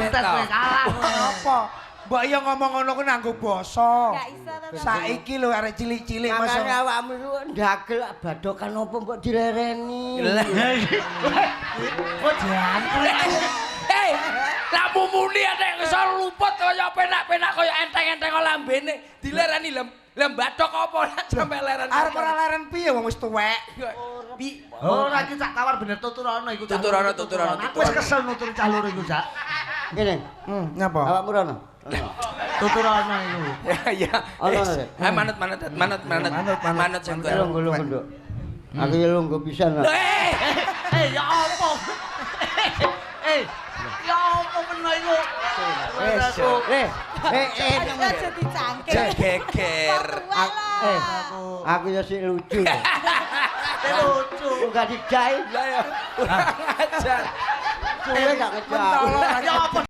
Protes kowe kalah. Apa? Mbok iya ngomong ngono ku nganggo basa. Gak iso to. Saiki lho arek cilik-cilik Makane masa awakmu iku ndagel badokan opo mbok dilereni. Kok jangkrik. Hei, lah mumuni nek iso luput kaya penak-penak kaya enteng-enteng lambene dilereni lem lem bathok apa lah sampe leren. Arep ora leren piye wong wis tuwek. Pi Ora iki cak tawar bener tuturono iku. Cak. Tuturono, tuturono, Aku wis kesel nuturi cah loro iku, Cak. Ngene, Nyapa? Awakmu rono. Rono. Tuturono iku. Ya ya. Ono, Wis. Rek. Eh, manut manut manut manut. Manut, manut. Manut sing tuwek. Lungguh lungguh, Nduk. Aku ya lungguh pisan. Lho, eh. Eh, ya apa? Eh, ya apa meno iku? Eh, eh, eh, Aja dicangkir. Geger. Eh, aku ya sik lucu. Lucu. Enggak dijai, Lah ya. Kurang ajar. suwe gak ngejak. Ya apa?